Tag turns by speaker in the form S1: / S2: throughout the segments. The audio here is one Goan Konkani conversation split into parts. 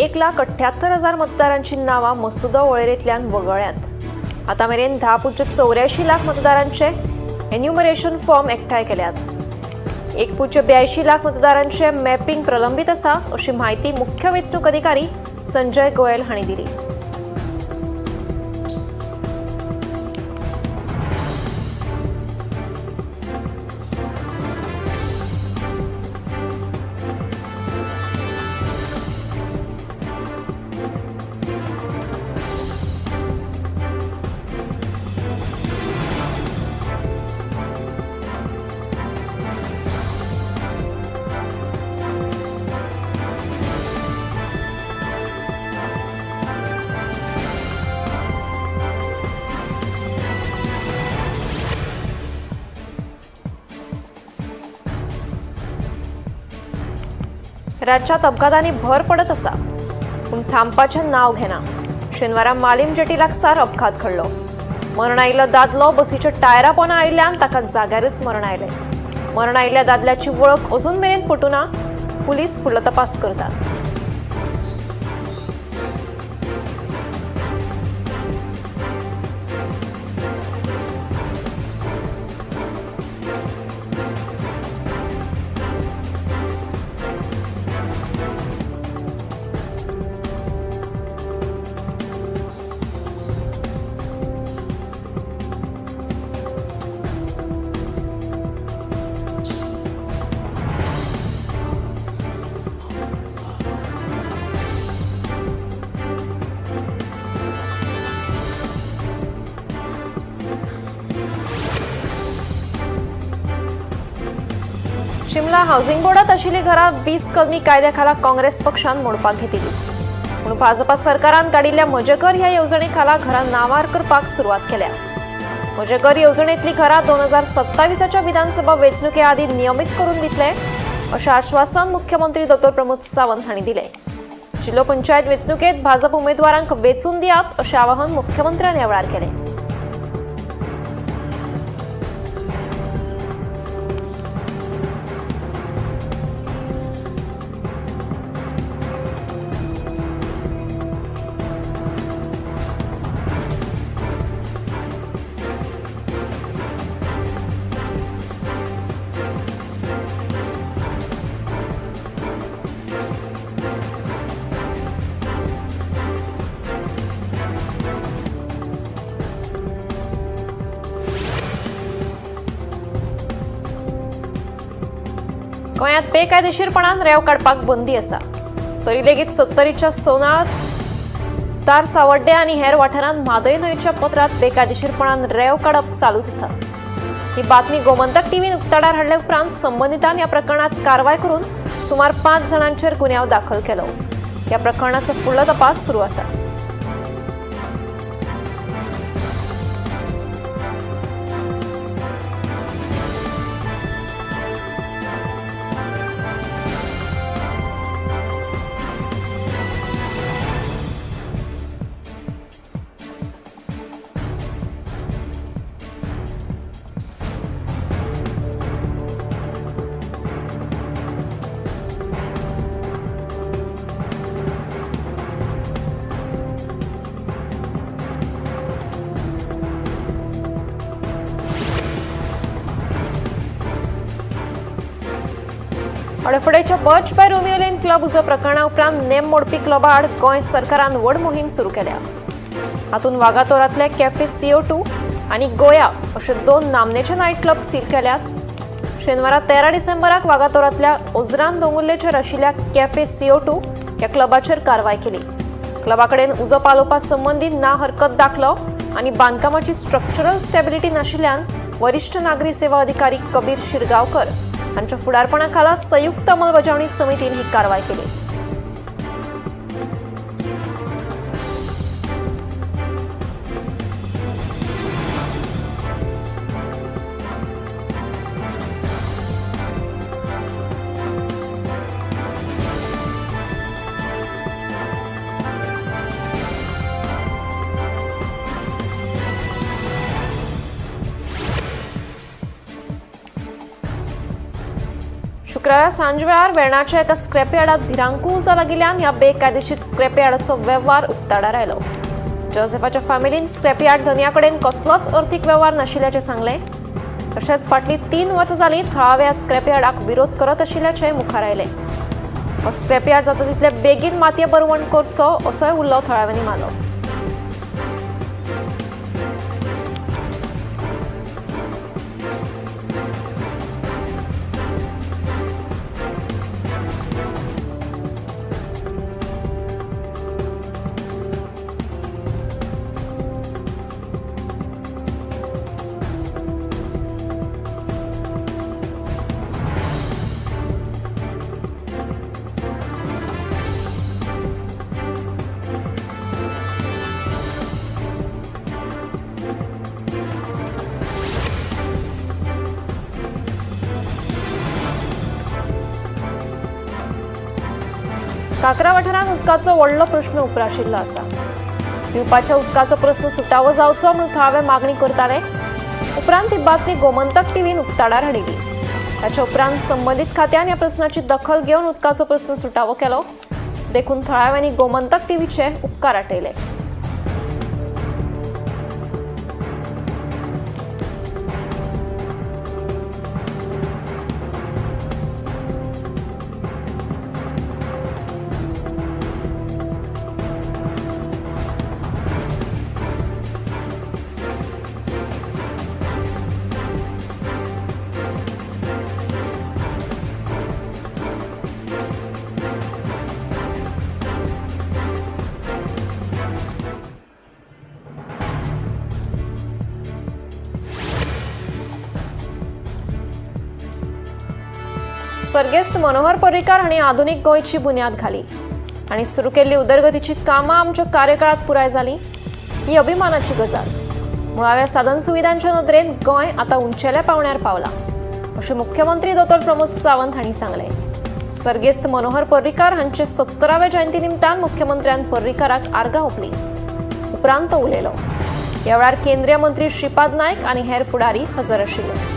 S1: 1,78,000 मतदारांची नावां मसुदो वळेरेंतल्यान वगळ्ळ्यांत. आतां मेरेन 10.84 लाख मतदारांचे एन्युमरेशन फॉर्म एकठांय केल्यात. 1.82 लाख मतदारांचे मॅपिंग प्रलंबित आसा अशी म्हायती मुख्य वेंचणूक अधिकारी संजय गोयल हांणी दिली. राज्यात अपघातांनी भर पडत आसा, पूण थांबपाचें नांव घेना. शेनवारा मालीम जेटी लागसार अपघात घडलो. मरण आयिल्लो दादलो बसीच्या टायरा पोना आयिल्ल्यान ताका जाग्यारच मरण आयलें. मरण आयिल्ल्या दादल्याची वळख अजून मेरेन पटूना. पुलीस फुडलो तपास करतात. शिमला हाऊसिंग बोर्डात आशिल्लीं घरां 20 कलमी कायद्या खाला काँग्रेस पक्षान मोडपाक घेतिल्ली, पूण भाजपा सरकारान काडिल्ल्या म्हजें घर ह्या येवजणे खाला घरां नांवार करपाक सुरवात केल्या. म्हजें घर येवजणेंतलीं घरां 2027च्या विधानसभा वेंचणुके आदीं नियमीत करून दितले अशें आश्वासन मुख्यमंत्री दोतोर प्रमोद सावंत हांणी दिलें. जिल्हो पंचायत वेंचणुकेंत भाजप उमेदवारांक वेंचून दियात अशें आवाहन मुख्यमंत्र्यान ह्या वेळार केलें. गोंयांत बेकायदेशीरपणान रेंव काडपाक बंदी आसा, तरी लेगीत सत्तरीच्या सोनाळ, तार सावड्डे आनी हेर वाठारांत म्हादय न्हंयच्या पत्रांत बेकायदेशीरपणान रेंव काडप चालूच आसा. ही बातमी गोमंतक टीव्हीन उक्ताडार हाडले उपरांत संबंदितान ह्या प्रकरणात कारवाय करून सुमार 5 जाणांचेर गुन्यांव दाखल केलो. ह्या प्रकरणाचो फुडलो तपास सुरू आसा. हडफडेच्या Birch by Romeo Lane club उजो प्रकरणा उपरांत नेम मोडपी क्लबा आड गोंय सरकारान व्हड मोहीम सुरू केल्या. हातूंत वागातोरांतले कॅफे CO2 आनी गोया अशे 2 नामनेचे नायट क्लब सील केल्यात. शेनवारा 13 डिसेंबराक वागातोरांतल्या ओजरान दोंगुल्लेचेर आशिल्ल्या कॅफे CO2 ह्या क्लबाचेर कारवाय केली. क्लबा कडेन उजो पालोवपा संबंदी ना हरकत दाखलो आनी बांदकामाची स्ट्रक्चरल स्टेबिलिटी नाशिल्ल्यान वरिश्ठ नागरी सेवा अधिकारी कबीर शिरगांवकर हांच्या फुडारपणाखाला संयुक्त अंमलबजावणी समितीन ही कारवाय केली. शुक्रारा सांजवेळार वेर्णाच्या एका स्क्रॅपयार्डात भिरांकूळ उजो लागिल्ल्यान ह्या बेकायदेशीर स्क्रॅपयार्डाचो वेव्हार उक्ताडार आयलो. जोसेफाच्या फॅमिलीन स्क्रॅपयार्ड धनया कडेन कसलोच अर्थीक वेव्हार नाशिल्ल्याचें सांगलें. तशेंच फाटलीं 3 वर्सां जालीं थळाव्या स्क्रॅपयार्डाक विरोध करत आशिल्ल्याचें मुखार आयलें. हो स्क्रॅपयार्ड जाता तितले बेगीन मातये बरवण करचो असोय उल्लो थळाव्यांनी मारलो. काकरा वाठारांत उदकाचो व्हडलो प्रश्न उप्राशिल्लो आसा. पिवपाच्या उदकाचो प्रस्न सुटावो जावचो म्हणून थळावे मागणी करताले. उपरांत ही बातमी गोमंतक टीव्हीन उक्ताडार हाडिल्ली. ताच्या उपरांत संबंदीत खात्यान ह्या प्रस्नाची दखल घेवन उदकाचो प्रस्न सुटावो केलो. देखून थळाव्यांनी गोमंतक टीव्हीचे उपकार आठयले. सर्गेस्त मनोहर पर्रीकार हांणी आधुनीक गोंयची बुन्याद घाली आनी सुरू केल्ली उदरगतीची कामां आमच्या कार्यकाळात पुराय जाली ही अभिमानाची गजाल. मुळाव्या साधन सुविधांच्या नदरेन गोंय आतां उंचेल्या पावण्यार पावलां अशें मुख्यमंत्री दोतोर प्रमोद सावंत हांणी सांगलें. सर्गेस्त मनोहर पर्रीकार हांचे 70व्या जयंती निमतान मुख्यमंत्र्यान पर्रीकाराक आर्गां ओंपली. उपरांत तो उलयलो. ह्या वेळार केंद्रीय मंत्री श्रीपाद नायक आनी हेर फुडारी हजर आशिल्ले.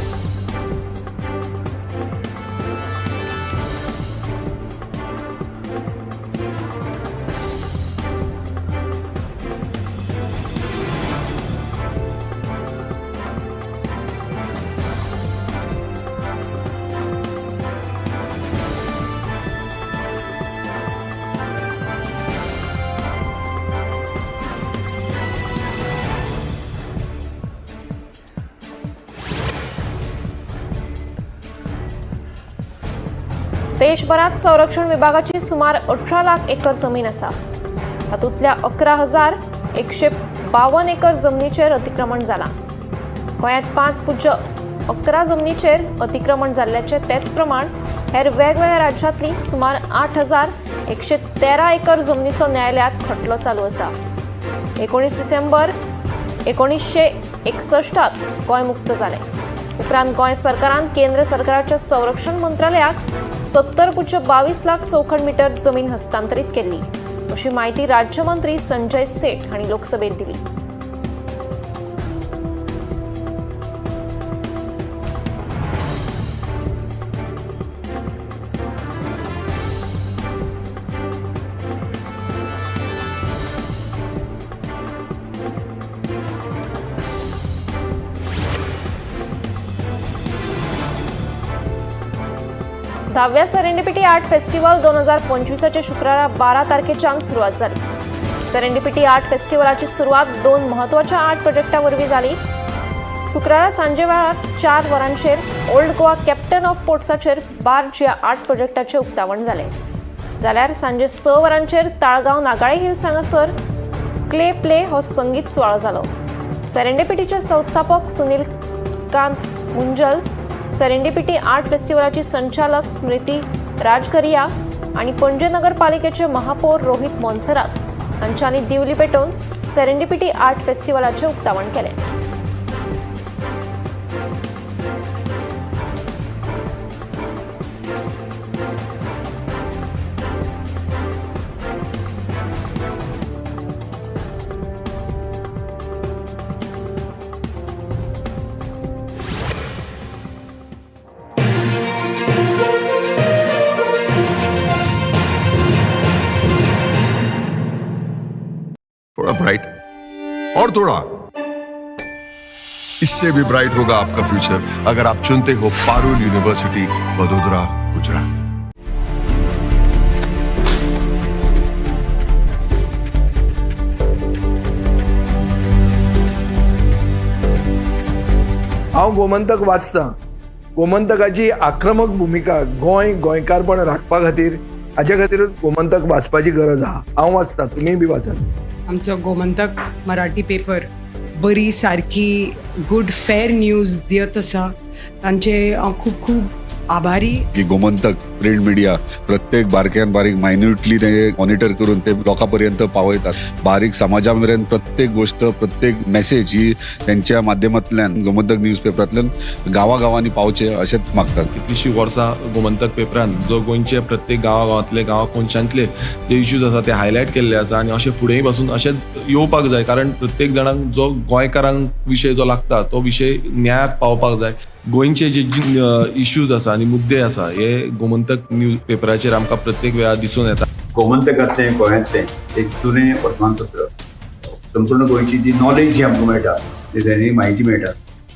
S1: देशभरात संरक्षण विभागाची सुमार 18 लाख एकर जमीन आसा. तातूंतल्या 11,152 एकर जमनीचेर अतिक्रमण जालां. गोंयांत 5.11 जमनीचेर अतिक्रमण जाल्ल्याचें तेच प्रमाण हेर वेगवेगळ्या राज्यांतली सुमार 8,113 एकर जमनीचो न्यायालयांत खटलो चालू आसा. 19 डिसेंबर 1961 गोंय मुक्त जालें. उपरांत गोंय सरकारान केंद्र सरकाराच्या संरक्षण मंत्रालयाक 70.22 लाख चौखण मीटर जमीन हस्तांतरित केली अशी माहिती राज्यमंत्री संजय सेठ हांणी लोकसभेत दिली. धाव्या सेरेंडिपिटी आर्ट फेस्टिवल 2025 शुक्रारा 12 तारखेच्यान सुरवात जाली. सेरेंडिपिटी आर्ट फेस्टिवलाची सुरवात 2 महत्वाच्या आर्ट प्रोजेक्टा वरवीं जाली. शुक्रारा सांजे वेळार 4 वरांचेर ओल्ड गोवा कॅप्टन ऑफ पोर्ट्साचेर बार्ज ह्या आर्ट प्रोजेक्टाचें उक्तावण जालें. जाल्यार सांजे 6 वरांचेर ताळगांव नागाळे हिल्स हांगासर क्ले प्ले हो संगीत सुवाळो जालो. सेरेंडिपिटीचे संस्थापक सुनील कांत मुंजल, सेरेंडिपिटी आर्ट फेस्टिवलाची संचालक स्मृती राजकरिया आणि पणजे नगरपालिकेचे महापौर रोहित मोन्सेरात हांच्यांनी दिवली पेटोवन सेरेंडिपिटी आर्ट फेस्टिवलाचें उक्तावण केलें.
S2: थोड़ा ब्राइट और थोड़ा इससे भी ब्राइट होगा आपका फ्यूचर अगर आप चुनते हो पारुल यूनिवर्सिटी, वडोदरा, गुजरात।
S3: हांव गोमंतक वाचतां. गोमंतकाची आक्रमक भुमिका गोंय गोंयकारपण राखपा खातीर, हाजे खातीरूच गोमंतक वाचपाची गरज आहा. हांव वाचतां, तुमीय बी वाचात.
S4: आमचो गोमंतक मराठी पेपर बरी सारकी गुड फेर न्यूज दियत आसा. तांचे हांव खूब खूब आभारी.
S5: की गोमंतक प्रिंट मिडिया प्रत्येक बारक्यान बारीक मायन्युटली ते मॉनिटर करून ते लोकां पर्यंत पावयतात. बारीक समाजा मेरेन प्रत्येक गोष्ट, प्रत्येक मेसेज ही त्यांच्या माध्यमांतल्यान गोमंतक न्यूज पेपरांतल्यान गांवागांवांनी पावचे अशेंच मागतात.
S6: कितलीशीं वर्सां गोमंतक पेपरान जो गोंयचे प्रत्येक गांवागांवांतले, गांवा कोनशांतले जे इश्यूज आसा ते हायलायट केल्ले आसा आनी अशें फुडेंय पासून अशेंच येवपाक जाय, कारण प्रत्येक जाणांक जो गोंयकारांक विशय जो लागता तो विशय न्यायाक पावपाक जाय. गोंयचे जे इश्यूज आसा आनी मुद्दे आसा हे गोमंतक न्यूज पेपराचेर आमकां प्रत्येक वेळार दिसून येता.
S7: गोमंतकांतलें गोंयांतलें एक जुनें वर्तमानपत्र. संपूर्ण गोंयची जी नॉलेज जी आमकां मेळटा, जी दैनीक म्हायती मेळटा,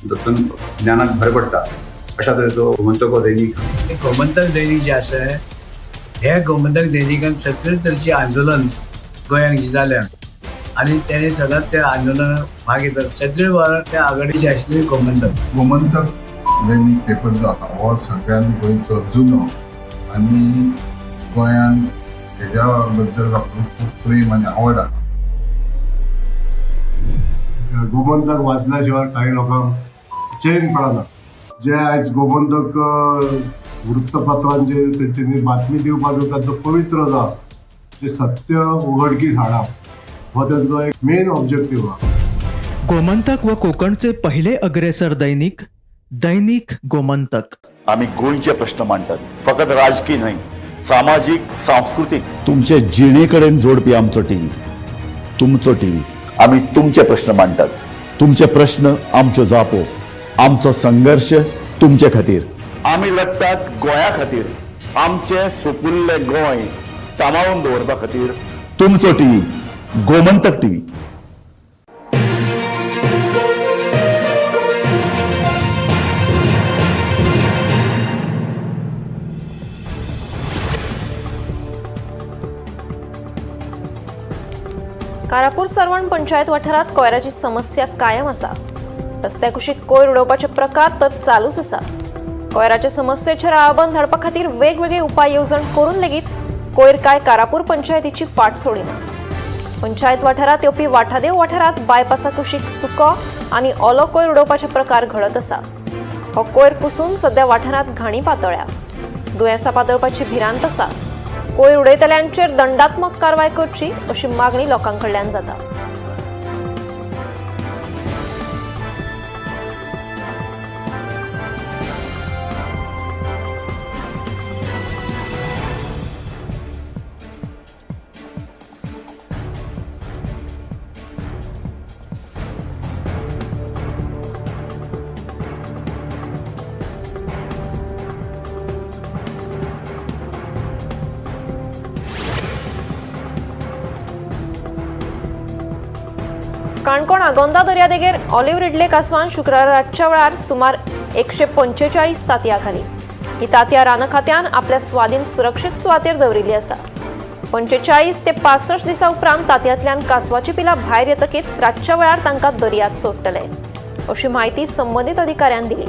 S7: तातूंत ज्ञानाक भर पडटा. अशा तरेचो गोमंतक हो दैनीक.
S8: गोमंतक दैनीक जें आसा, हे गोमंतक दैनिकान सगळे तरेचें आंदोलन गोंयांत जी जाल्या आनी तेणे सदांच त्या आंदोलनात भाग घेतात. सगळे वेळार त्या आघाडीचे आशिल्ले गोमंतक.
S9: गोमंतक दैनीक पेपर जो आसा हो सगळ्यान गोंयचो जुनो आनी गोंयान हेज्या बद्दल लोकांक खूब प्रेम आनी आवड आसा.
S10: गोमंतक वाचल्या शिवाय काही लोकांक चैन पडना. जे आयज गोमंतक वृत्तपत्रांचे तेंच्यांनी बातमी दिवपाचो तांचो पवित्र जो आसा, ते सत्य उघडकीस हाडप हो तेंचो एक मेन ऑब्जेक्टीव आहा.
S11: गोमंतक व कोकणचे पहिले अग्रेसर दैनिक, दैनिक गोमंतक.
S12: आमी गोंयचे प्रश्न मांडटात, फकत राजकीय न्हय, सामाजीक, सांस्कृतीक, तुमचे जिणे कडेन जोडपी आमचो टीव्ही, तुमचो टीव्ही. आमी तुमचे प्रश्न मांडटात, तुमचे प्रश्न आमच्यो जापो, आमचो संघर्श तुमचे खातीर. आमी लडटात गोंया खातीर, आमचें सुपुल्लें गोंय सांबाळून दवरपा खातीर. तुमचो टीव्ही, गोमंतक टीव्ही.
S1: कारापूर सर्वण पंचायत वाठारात कोयराची समस्या कायम आसा. रस्त्या कुशीक कोयर उडोवपाचे प्रकार तर चालूच आसा. कोयराचे समस्येचेर आळाबंद हाडपा खातीर वेगवेगळे उपाय येवजण करून लेगीत कोयर काय कारापूर पंचायतीची फाट सोडिना. पंचायत वाठारात येवपी वाठादेव वाठारात बायपासा कुशीक सुको आनी ओलो कोयर उडोवपाचे प्रकार घडत आसा. हो कोयर कुसून सध्या वाठारात घाणी पातळ्या. दुयेंसां पातळपाची भिरांत आसा. कोयर उडयतल्यांचेर दंडात्मक कारवाय करची अशी मागणी लोकां कडल्यान जाता. काणकोण आगोंदा दर्यादेगेर ऑलिव्ह रिडले कासवान शुक्रारा रातच्या वेळार सुमार 145 तांतयां घाली. ही तांतयां रान खात्यान आपल्या स्वाधीन सुरक्षीत सुवातेर दवरिल्ली आसा. 45 ते 65 दिसां उपरांत तांतयांतल्यान कासवाची पिलां भायर येतकीच रातच्या वेळार तांकां दर्यांत सोडटले अशी म्हायती संबंदीत अधिकाऱ्यान दिली.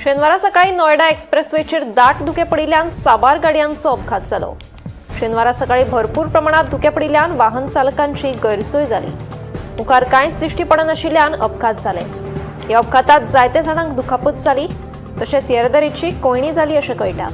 S1: शेनवारा सकाळी नोएडा एक्सप्रेसवेचेर दाट धुकें पडिल्ल्यान साबार गाडयांचो अपघात जालो. शेनवारा सकाळी भरपूर प्रमाणात धुकें पडिल्ल्यान वाहन चालकांची गैरसोय जाली. मुखार कांयच दिश्टी पडनाशिल्ल्यान अपघात जाले. ह्या अपघातात जायते जाणांक दुखापत जाली, तशेंच येरादारीची कोंयडी जाली अशें कळटा.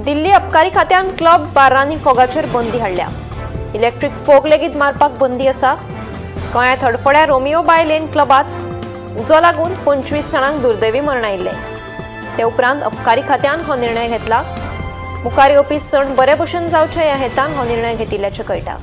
S1: दिल्ली अबकारी खात्यान क्लब बारांनी फोगाचेर बंदी हाडल्या. इलेक्ट्रीक फोग लेगीत मारपाक बंदी आसा. गोंयांत हडफड्या रोमियो बाय लेन क्लबात उजो लागून 25 जाणांक दुर्दैवी मरण आयिल्लें. ते उपरांत अबकारी खात्यान हो निर्णय घेतला. मुखार येवपी सण बरे भशेन जावचे ह्या हेतान हो निर्णय घेतिल्ल्याचें कळटा.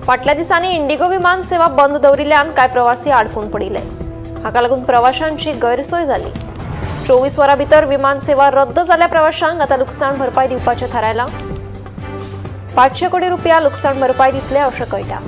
S1: फाटल्या दिसांनी इंडिगो विमान सेवा बंद दवरिल्ल्यान कांय प्रवासी आडकून पडिल्ले. हाका लागून प्रवाशांची गैरसोय जाली. 24 वरां भितर विमान सेवा रद्द जाल्ल्या प्रवाशांक आतां लुकसाण भरपाय दिवपाचें थारायलां. 500 कोटी रुपया लुकसाण भरपाय दितले अशें कळटा.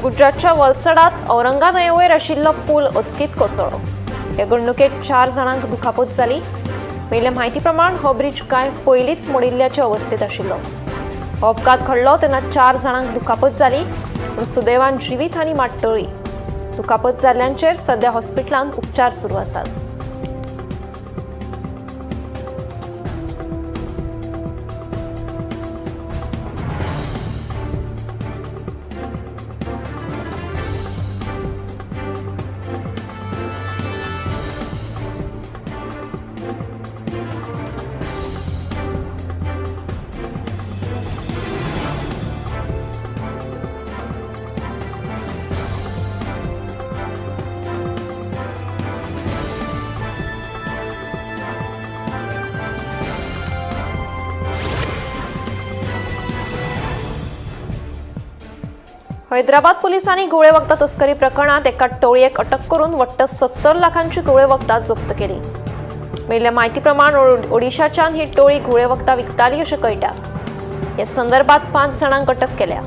S1: गुजरातच्या वलसाडात औरंगा न्हंयेवयर आशिल्लो पूल अचकीत कोसळ्ळो. हे घडणुकेत 4 जाणांक दुखापत जाली. मेल्ले म्हायती प्रमाण हो ब्रिज कांय पयलींच मोडिल्ल्याचे अवस्थेत आशिल्लो. हो अपघात घडलो तेन्ना 4 जाणांक दुखापत जाली, पूण सुदैवान जिवीत आनी मात टळ्ळी. दुखापत जाल्ल्यांचेर सध्या हॉस्पिटलांत उपचार सुरू आसात. हैदराबाद पोलिसांनी घुंवळे वखदां तस्करी प्रकरणात एका टोळयेक अटक करून वट्ट 70 लाखांची घुंवळे वखदां जप्त केली. मेळिल्ल्या म्हायती प्रमाण ओडिशाच्यान ही टोळी घुंवळे वखदां विकताली अशें कळटा. हे संदर्भात 5 जाणांक अटक केल्या.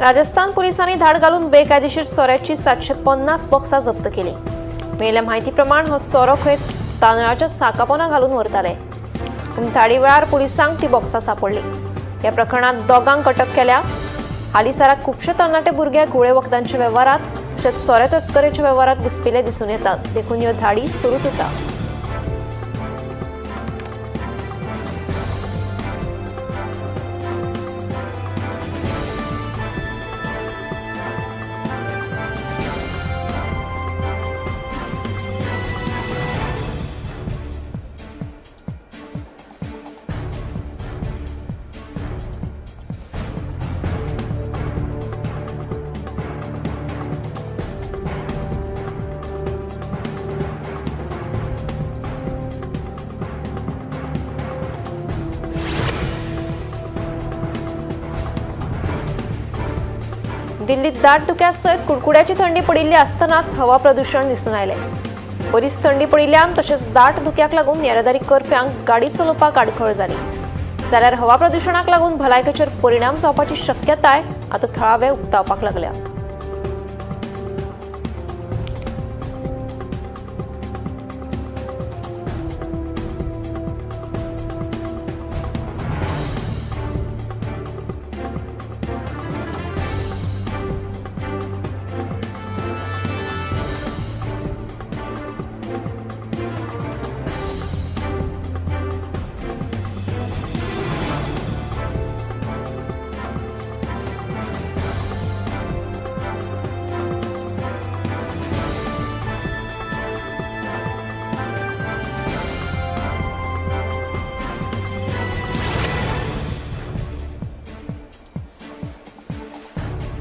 S1: राजस्थान पोलिसांनी धाड घालून बेकायदेशीर सोऱ्याची 750 बॉक्सां जप्त केली. मेळिल्ल्या म्हायती प्रमाण हो सोरो खंय तांदळाच्या साकापोना घालून व्हरताले, पूण धाडी वेळार पुलिसांक ती बॉक्सां सांपडली. ह्या प्रकरणात दोगांक अटक केल्या. हालींसराक खुबशे तरणाटे भुरगे घुंवळे वखदांच्या वेव्हारात तशेंच सोऱ्या तस्करेच्या वेव्हारात घुसपिल्ले दिसून येतात. देखून ह्यो धाडी सुरूच आसा. दिल्लीत दाट धुक्यासयत कुडकुड्याची थंडी पडिल्ली आसतनाच हवा प्रदूषण दिसून आयलें. बरीच थंडी पडिल्ल्यान तशेंच दाट धुक्याक लागून येरादारी करप्यांक गाडी चलोवपाक आडखळ जाली. जाल्यार हवा प्रदूषणाक लागून भलायकेचेर परिणाम जावपाची शक्यताय आतां थळावे उक्तावपाक लागल्या.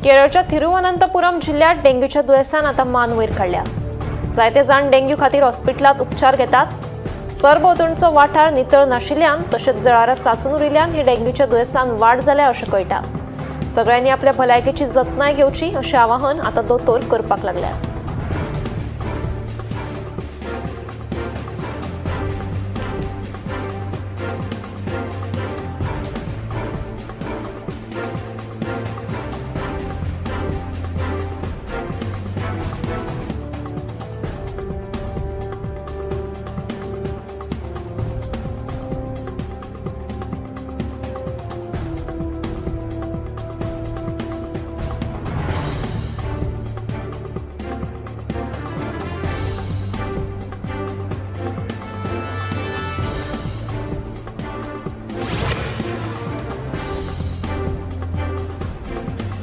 S1: केरळच्या थिरुवनंतपुरम जिल्ह्यात डेंग्यूच्या दुयेंसान आता मान वयर काडल्या. जायते जाण डेंग्यू खातीर हॉस्पिटलांत उपचार घेतात. सरभोंवतणचो वाठार नितळ नाशिल्ल्यान तशेंच जळारां साचून उरिल्ल्यान हे डेंग्यूच्या दुयेंसान वाड जाल्या अशें कळटा. सगळ्यांनी आपल्या भलायकेची जतनाय घेवची अशें आवाहन आतां दोतोर करपाक लागल्यात.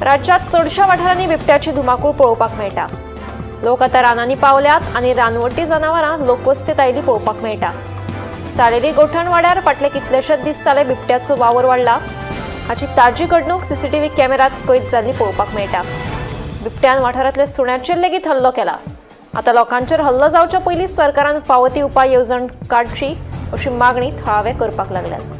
S1: राज्यात चडशा वाठारांनी बिबट्याची धुमाकूळ पळोवपाक मेळटा. लोक आतां रानांनी पावल्यात आनी रानवटी जनावरां लोकवस्तीत आयिल्ली पळोवपाक मेळटा. सालेली गोठणवाड्यार फाटले कितलेशेच दीस जाले बिबट्याचो वावर वाडला. हाची ताजी घडणूक सीसीटीव्ही कॅमेऱ्यात कैद जाल्ली पळोवपाक मेळटा. बिबट्यान वाठारांतल्या सुण्याचेर लेगीत हल्लो केला. आतां लोकांचेर हल्लो जावच्या पयलीं सरकारान फावो ती उपाय येवजण काडची अशी मागणी थळावे करपाक लागल्यात.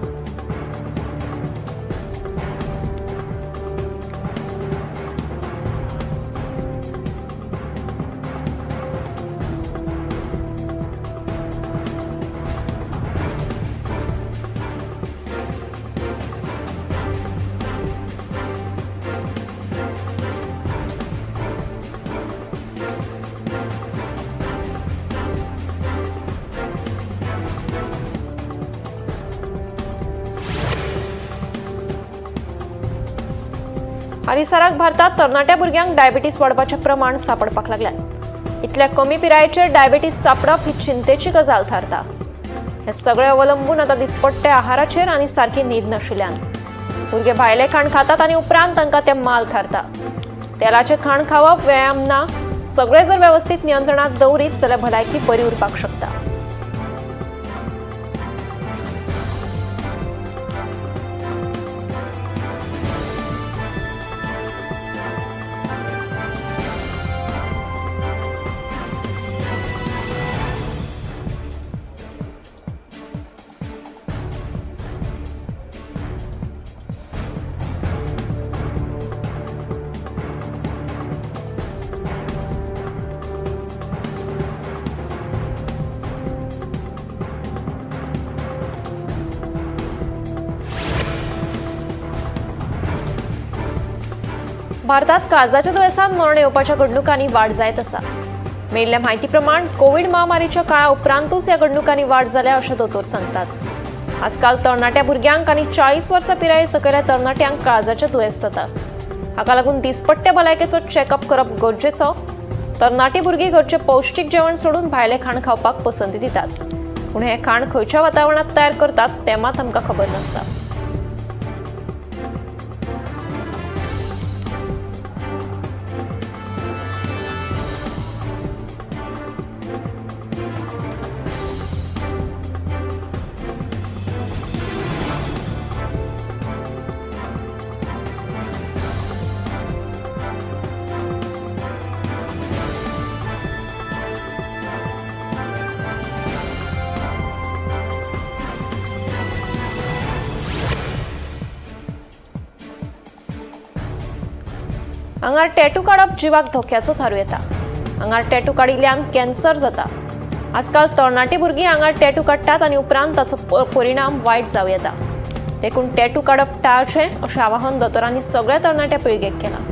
S1: हालींसराक भारतात तरणाट्या भुरग्यांक डायबिटीस वाडपाचें प्रमाण सांपडपाक लागलें. इतल्या कमी पिरायेचेर डायबिटीस सांपडप ही चिंतेची गजाल थारता. हे सगळे अवलंबून आतां दिसपट्टे आहाराचेर आनी सारकी न्हीद नाशिल्ल्यान भुरगे भायलें खाण खातात आनी उपरांत तांकां तें माल थारता. तेलाचें खाण खावप, व्यायाम ना, सगळें जर वेवस्थीत नियंत्रणांत दवरीत जाल्यार भलायकी बरी उरपाक शकता. भारतात काळजाच्या दुयेंसान मरण येवपाच्या घडणुकांनी वाड जायत आसा. मेळिल्ल्या म्हायती प्रमाण कोवीड महामारीच्या काळा उपरांतूच ह्या घडणुकांनी वाड जाल्या अशें दोतोर सांगतात. आजकाल तरणाट्या भुरग्यांक आनी 40 वर्सां पिराये सकयल्या तरणाट्यांक काळजाचें दुयेंस जाता. हाका लागून दिसपट्टे भलायकेचो चॅकअप करप गरजेचो. तरणाटी भुरगीं घरचें पौश्टीक जेवण सोडून भायलें खाण खावपाक पसंती दितात, पूण हें खाण खंयच्या वातावरणांत तयार करतात तें मात आमकां खबर नासता. आंगार टॅटू काडप जिवाक धोक्याचो थारूं येता. आंगार टॅटू काडिल्ल्यान कॅन्सर जाता. आजकाल तरणाटी भुरगीं आंगार टॅटू काडटात आनी उपरांत ताचो परिणाम वायट जावं येता. देखून टॅटू काडप टाळचें अशें आवाहन दोतोरांनी सगळ्या तरणाट्या पिळगेक केलां.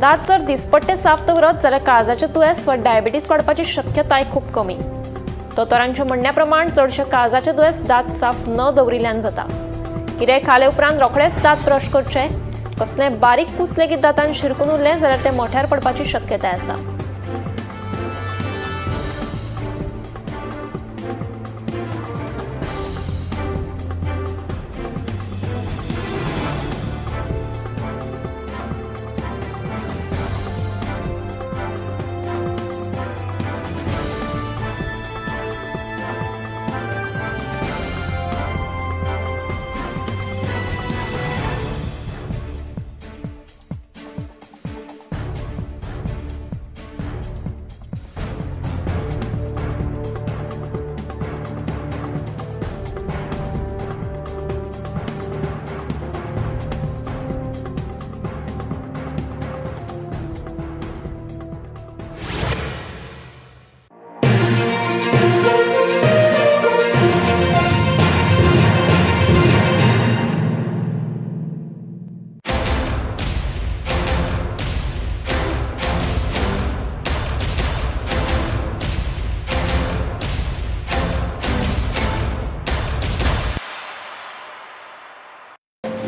S1: दांत जर दिसपट्टे साफ दवरत जाल्यार काळजाचें दुयेंस वा डायबिटीज वाडपाची शक्यताय खूब कमी. दोतोरांच्या म्हणण्या प्रमाण चडशें काळजाचें दुयेंस दांत साफ न दवरिल्ल्यान जाता. कितेंय खाले उपरांत रोखडेच दांत ब्रश करचे. कसलें बारीक कूस लेगीत दांतान शिरकून उरलें जाल्यार तें मोठ्यार पडपाची शक्यताय आसा.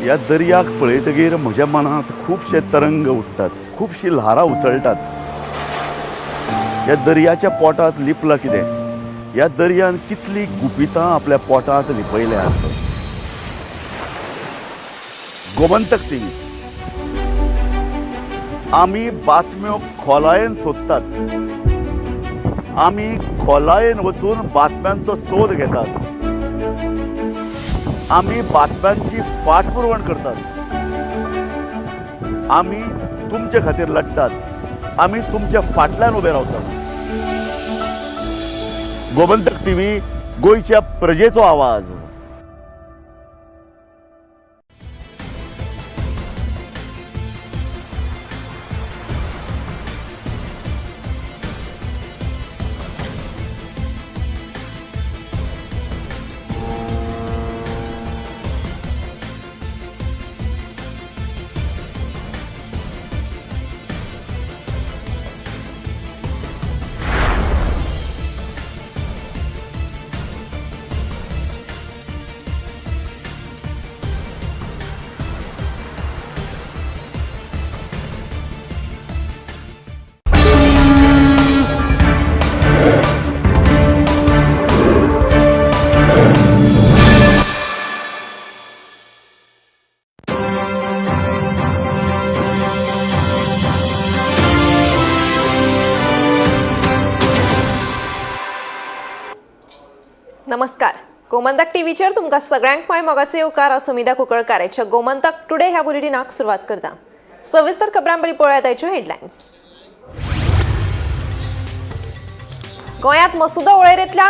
S12: ह्या दर्याक पळयतगीर म्हज्या मनांत खुबशे तरंग उठ्ठात, खुबशीं ल्हारां उसळटात. ह्या दर्याच्या पोटांत लिपलां कितें? ह्या दर्यान कितलीं गुपितां आपल्या पोटांत लिपयल्यात. गोमंतक टीव्ही आमी बातम्यो खोलायेन सोदतात, आमी खोलायेन वचून बातम्यांचो सोद घेतात, आमी बातम्यांची फाटपुरवण करतात, आमी तुमचे खातीर लढतात, आमी तुमच्या फाटल्यान उबे रावतात. गोमंतक टीव्ही, गोंयच्या प्रजेचो आवाज.
S1: नमस्कार, गोमंतक टीव्हीचेर तुमकां सगळ्यांक माय मोगाचो येवकार. हांव सुमिधा कुंकळकाराच्या गोमंतक टुडे ह्या बुलेटिनाक सुरवात करता. सविस्तर खबरां बरी पळयात आयच्यो हेडलायन्स. गोंयांत मसुदो वळेरेंतल्यान